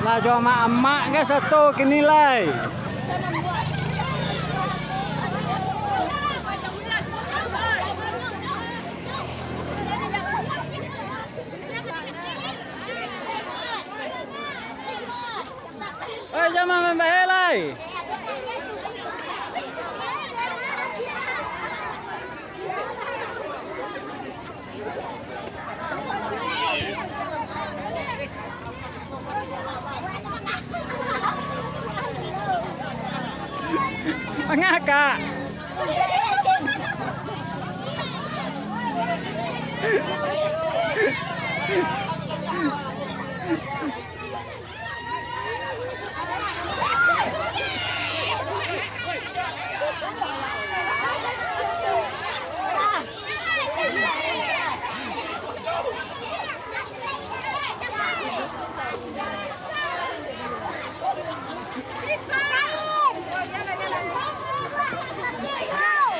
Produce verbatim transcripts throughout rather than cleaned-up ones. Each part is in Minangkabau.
Lah jo amak-amak ge sato kini lai. Oi, jan main bahaya lai. Mangakak.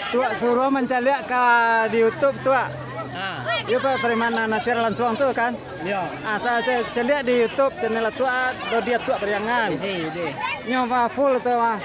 Tuak, suruah mancaliak ka di YouTube, Tuak. Ha. Iyo, Pak, Preman Nasir langsung tu kan? Iyo. Ah, sa-, sa-, caliak di YouTube channel Tuak, ah, Dodi Tuak Pariangan. Ide, ide. Nyo mah full tu mah.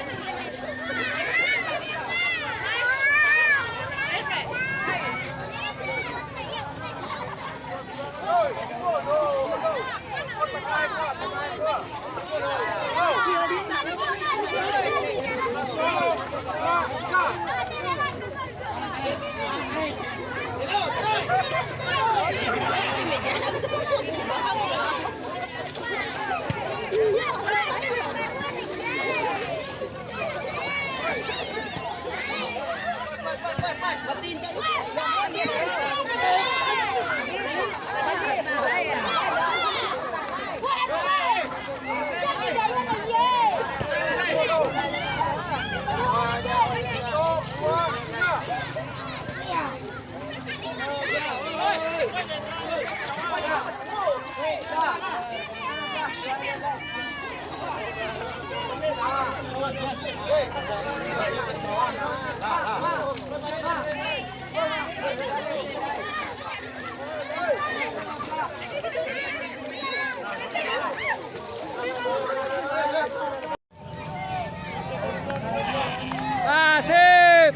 Ah, sip.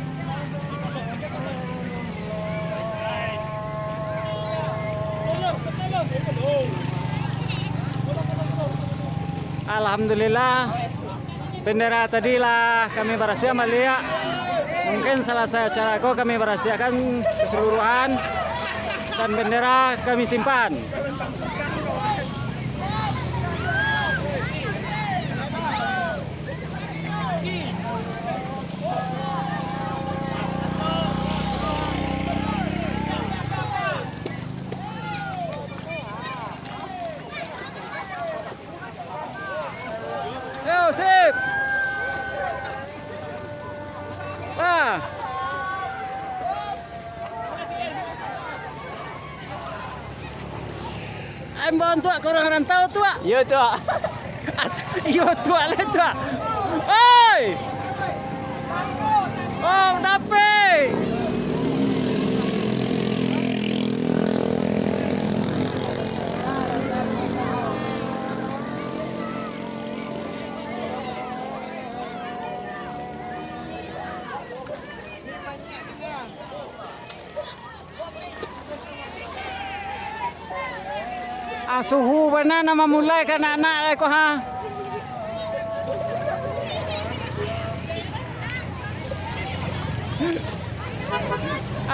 Alhamdulillah, bendera tadi lah kami barasiahan baliak. Mungkin salasai acara ko kami barasiahkan keseluruhan, dan bendera kami simpan. Yo, sip. Ah. Imbauan Tuak ka urang rantau, Tuak. Iyo, Tuak. Iyo, Tuak, lai, Tuak. Oi! Oh, dapek. Ah, suhu bana nan mamulai ka anak-anak lai ko, ha.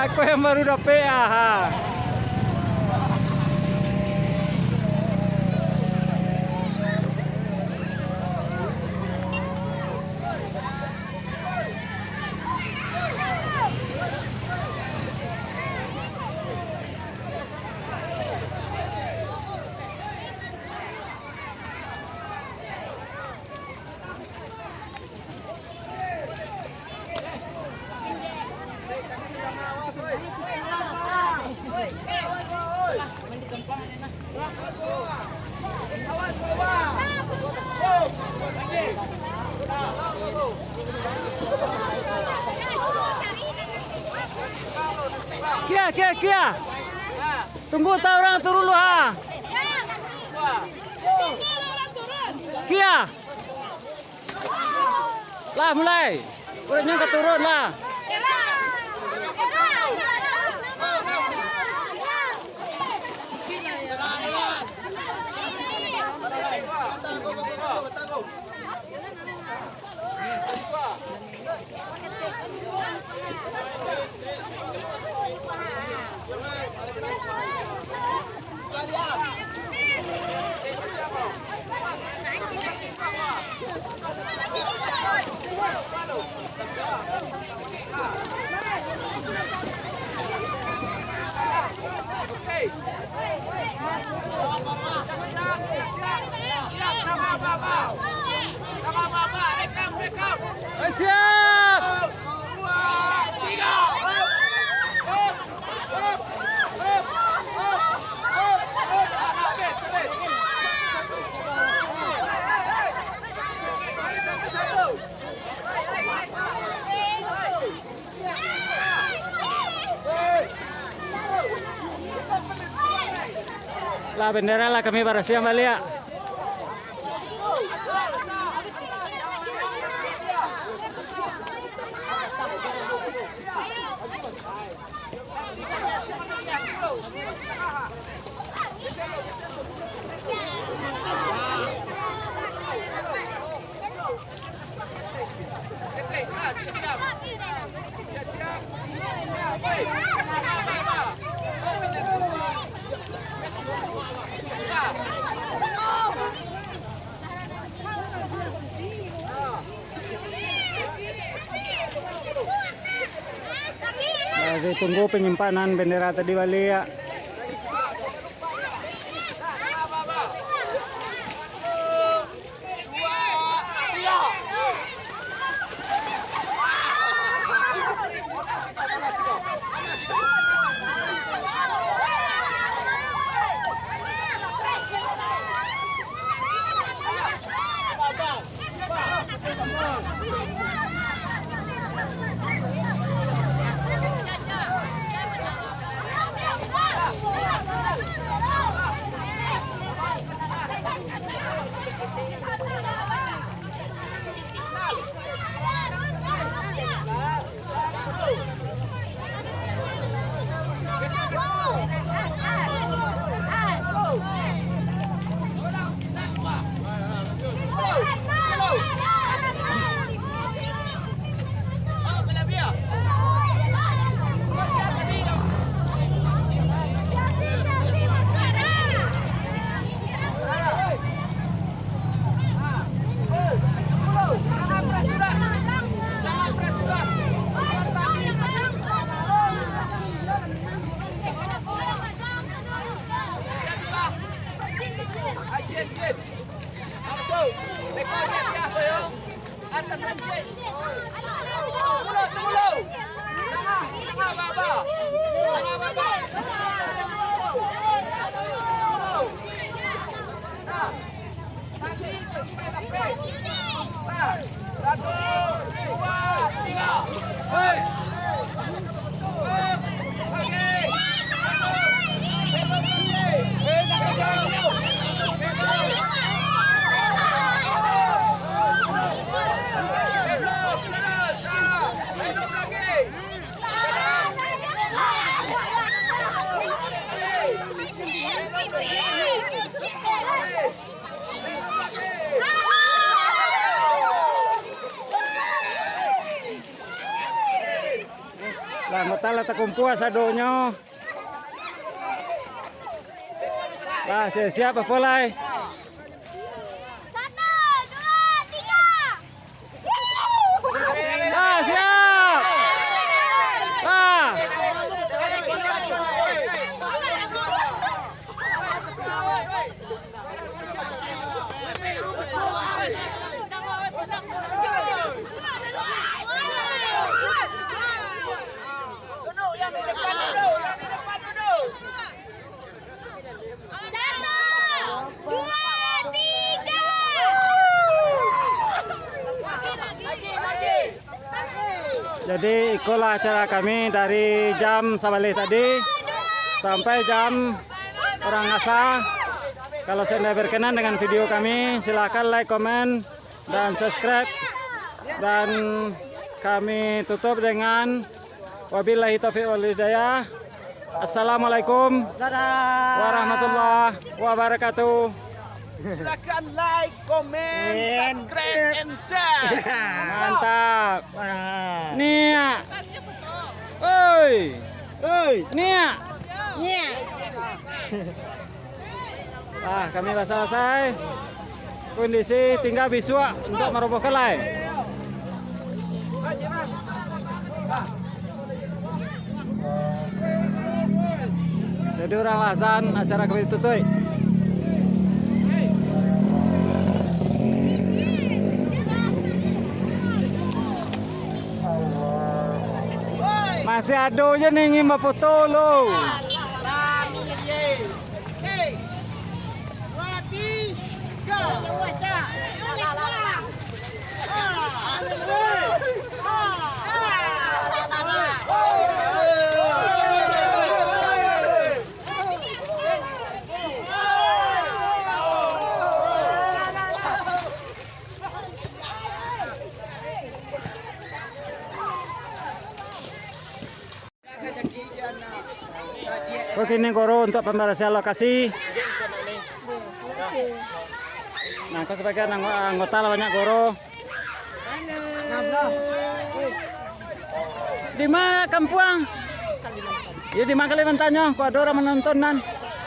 Aku yang baru dapek, ah, ha. Kia, kia, kia. Tunggu, ta urang turun lu, ha. Kia! Lah, mulai. Urutnyo ka turun lah. Siap! Lah, bendera lah kami barasiahan baliak. Lagi tunggu panyimpanan bendera tadi baliak. Lah, anggota lah takumpua sadonyo. Lah, siap-siap, apo lai? Satu, dua, tiga. Ah, siap! Ah. Satu, dua, tiga. Jadi, ikolah acara kami dari jam sabaleh tadi sampai jam urang asa. Kalau seandainya berkenan dengan video kami, silakan like, komen, dan subscribe. Dan kami tutup dengan wabillahi taufiq wal hidayah. Assalamualaikum warahmatullahi wabarakatuh. Silakan like, comment, subscribe, and share. Mantap. Niak. Oi. Oi. Niak. Niak. Ah, kami lah salasai. Kondisi tingga bisuak untuak marobohkan lai. Jadi urang lah azan, acara kami tutuik. Masih ado je ni ingin bafoto lo. Ko kini guru untuak pambarasiahan lokasi. Nah, ko sabagian anggo-, anggota lah banyak guru. Di ma kampuang? Yo, di ma Kalimantan nyo? Ko ado urang manonton nan.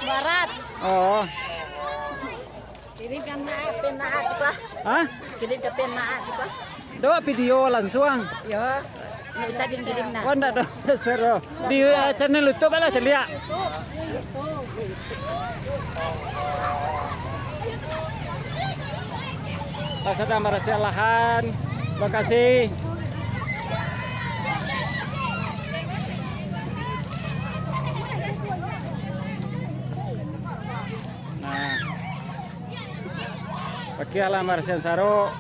Barat. Oh. Kirimkan na-, pena aja, Pak. Hah? Kirimkan pena aja, Pak. Doa video langsung. Yo, ndak usah kirim-kirim nah. Oh, ndak doh, seru. Di, eh, channel YouTube lah caliak. Lah sadang barasiah lahan lokasi. Nah. Pakiah lah barasiahan saruk.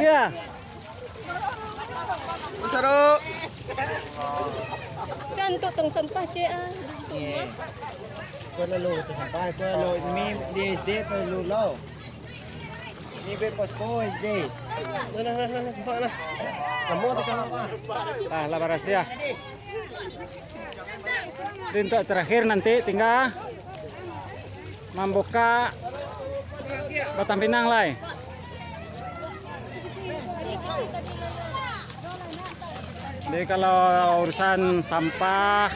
Kiah. Saruk. Cantuk tong sampah, Cek, ah. Iya. Kau lalu tong sampah, kau lalu mi di S D kau lalu lo. Ni be posko S D. Nah, nah, nah, nah, nampak lah. Kamu ada kawan apa? Ah, lah barasiah. Jadi untuk terakhir nanti tinggal mambuka batang pinang lai. Jadi kalau urusan sampah,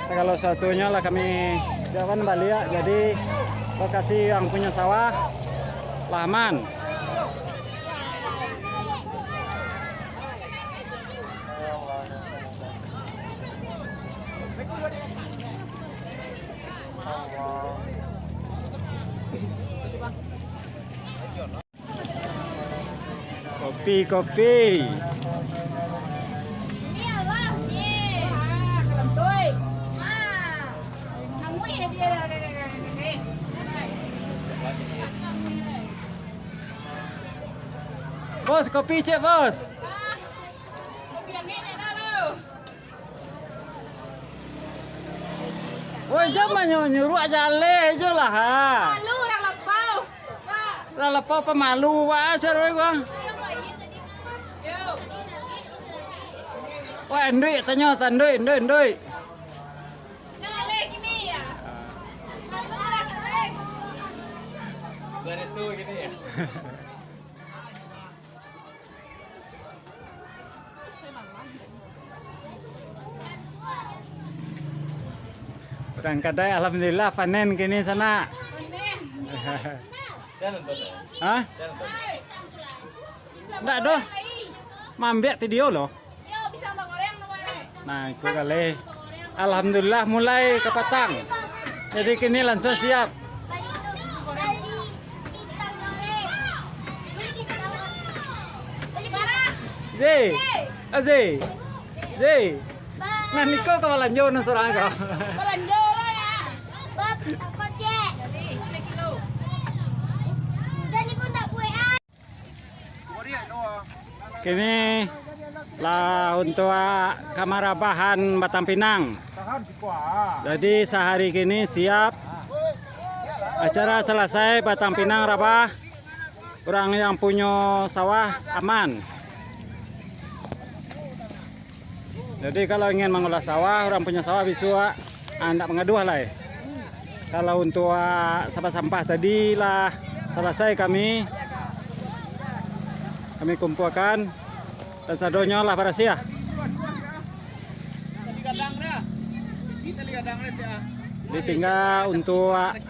sagalo sasuatunyo lah kami siapkan baliak. Jadi lokasi yang punya sawah lah aman. Kopi, kopi. Bos, kopi ciek, Bos. Woi, jan manyuruak jaleh jo lah, ha. Malu urang lapau. Urang lapau pamalu, wah, seru, bang. Wah, induik, tanyo, tanduik, induik, induik. Jaleh gini ya. Malu urang jaleh. Baris tu gini ya. Urang kadai, alhamdulillah, panen kini sanak. Panen. Hah? Ndak doh. Maambiak video lo. Nah, iko galeh. Alhamdulillah, mulai kapatang. Jadi kini langsung siap. Zee, Azee, Zee. Nah, niko ka balanjo nan surang ko. Balanjo lah ya. Bab, sapat Ini lah untuak kamarabahan batang pinang. Jadi sahari kini siap, acara salasai, batang pinang rabah, urang yang punyo sawah aman. Jadi kalau ingin mangolah sawah, urang punyo sawah bisuak, ah, ndak mangaduah lai. Kalau untuak sampah-sampah tadi lah salasai kami, kami kumpuakan dan sadonyo lah barasiah. Ditingga untuak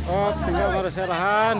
Oh, tingga marasiah lahan.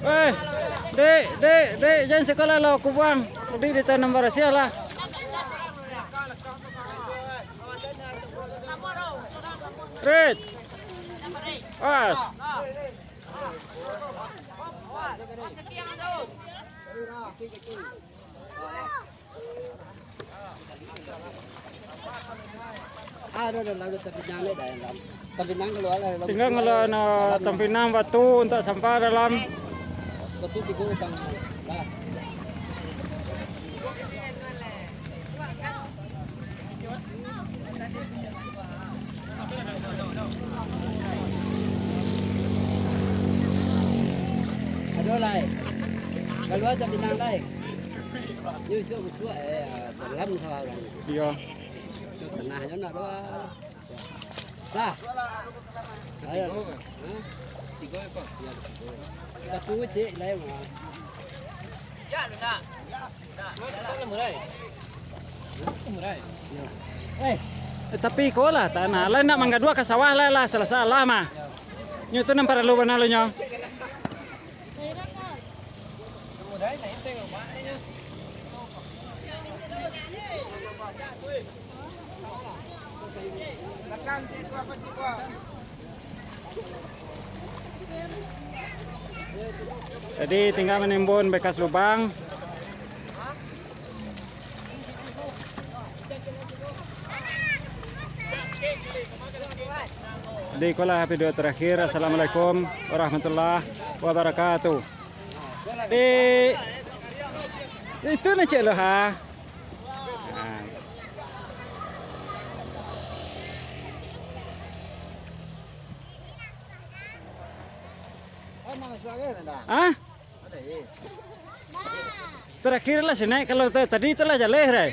Eh, dek, dek, dek, jan sakolah lah, aku buang. Tadi di tanam barasiah lah. Red. Pas. Aduh, aduh, lagu tapinang ni dah, yang lam-, tapinang keluar lah, lam-, tingga keluar, ngala no, dalam. Tapinang batu untuak sampah dalam. Batu tigo utang. Dah. Aduh, lai. Keluar tapinang, lai. Yo, isuak-isuak, eh, dalam sawah urang. Iyo. Isuak tangah jo nak keluar. Lah. Ayo. Hah? Tigo ekor. Yo, tigo. Satu cek lain, ah. Yo. Eh, eh, tapi iko lah, tanah lah nak manggaduah ka sawah lah, lah, salasai lah mah. Nyo tu nan paralu bana lo nyo. Jadi, tingga manimbun bekas lubang. Jadi, ikolah video terakhir. Assalamualaikum warahmatullahi wabarakatuh. Di, itu na cek lo, ha. Ha. Ha? Terakhir lah sini, kalau ta-, tadi itulah jaleh, Rai.